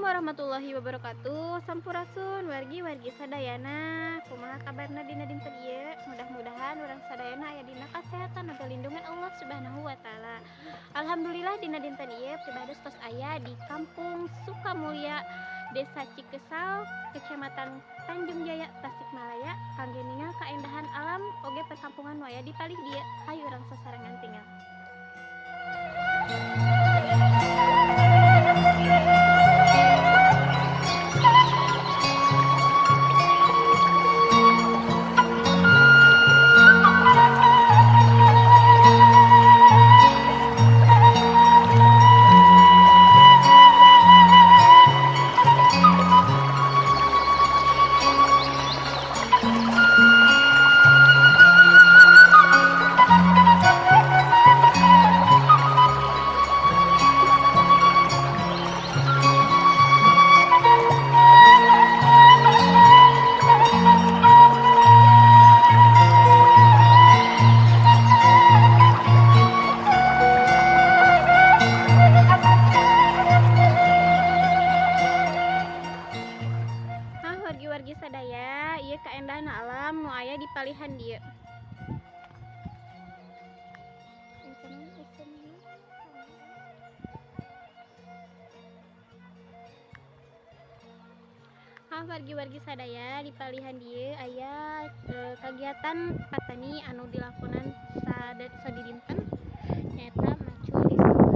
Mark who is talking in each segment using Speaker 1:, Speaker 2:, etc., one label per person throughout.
Speaker 1: Warahmatullahi wabarakatuh. Sampurasun wargi-wargi sadayana. Kumaha kabarna dina dinten ieu? Mudah-mudahan urang sadayana aya dina kasehatan oge lindungan Allah Subhanahu wa taala. Alhamdulillah, dina dinten ieu pribados tos aya di Kampung Sukamulya, Desa Cikesal, Kecamatan Tanjung Jaya, Tasikmalaya, kangge ningal kaendahan alam oge perkampungan nu aya di palih dieu. Hayu urang sasarengan tingal. Hah, wargi-wargi sadaya, ieu kaendahan alam nu aya di palihan dieu. Hah, wargi-wargi sadaya, di palihan dieu aya kagiatan patani anu dilakonan sadidinten, nyaeta macul di sawah.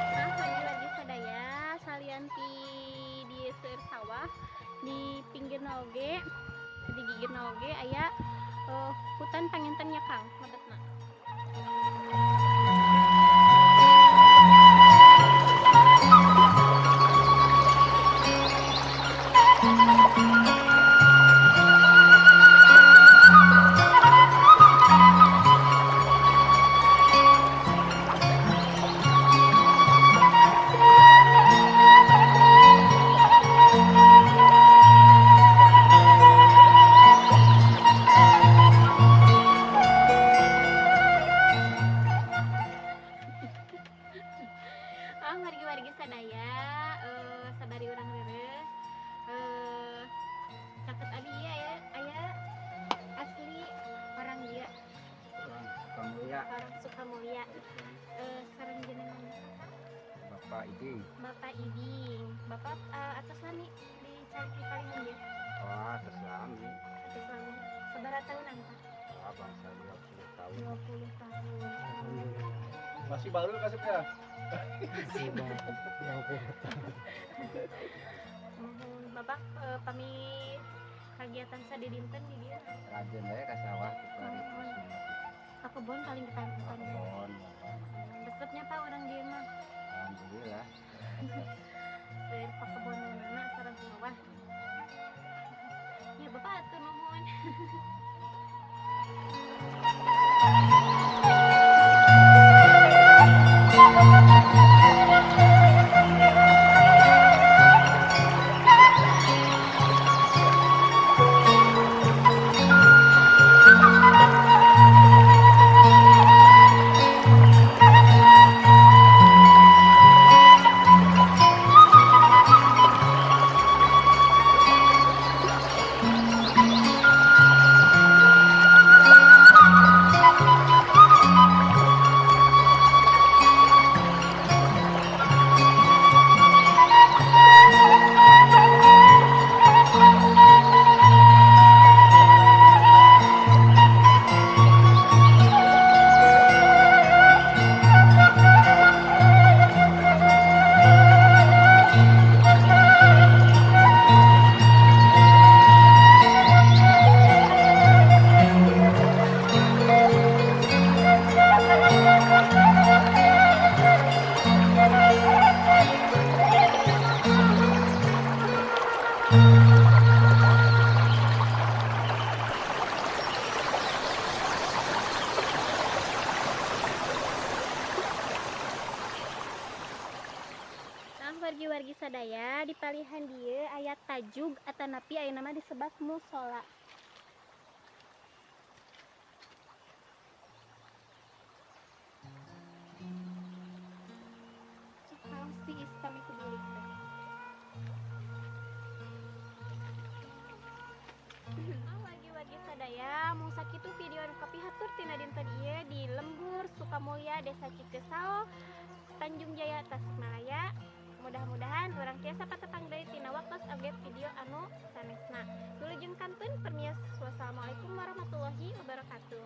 Speaker 1: Nah, wargi-wargi sadaya, salian ti di seueur sawah, di pinggirna oge, di gigirna oge aya hutan panginten nya, Kang, lebetna. Ah, wargi-wargi sadaya, sabari urang reureuh, caket abi ieu aya asli orang dieu,
Speaker 2: Orang Sukamulya.
Speaker 1: Orang Sukamulya. Sareng jenengan saha?
Speaker 2: Bapak Iding.
Speaker 1: Bapak Iding. Bapak atos lami di di palihan dieu?
Speaker 2: Wah, atos lami.
Speaker 1: Atos lami. Sabaraha tahunan, Pak?
Speaker 2: Wah, bangsa 20 tahun.
Speaker 1: 20 tahun.
Speaker 3: Masih baru kasipnya.
Speaker 1: Masih Muhun. Bapak pami kagiatan sadidinten di dieu?
Speaker 2: Rajin we ka sawah kitu.
Speaker 1: Muhun. Ka kebon paling
Speaker 2: Ka
Speaker 1: ketan.
Speaker 2: kebon.
Speaker 1: Resepnya, Pak, orang dieu mah?
Speaker 2: Alhamdulillah.
Speaker 1: Seueur pakebonanana sareng sawah. Ya, Bapak, atur nuhun. wargi-wargi sadaya, di palihan dieu aya tajug atanapi ayeuna mah disebat musola. Haus tiis kami ku bilik teh. Wargi-wargi sadaya, mung sakitu video anu kapihatur tina dinten ieu di Lembur Sukamulya, Desa Cikeusal, Tanjung Jaya, Tasikmalaya. Mudah-mudahan urang tiasa patepang deui tina waktos update video anu sanesna. Wilujeng kantun permios. Wassalamualaikum warahmatullahi wabarakatuh.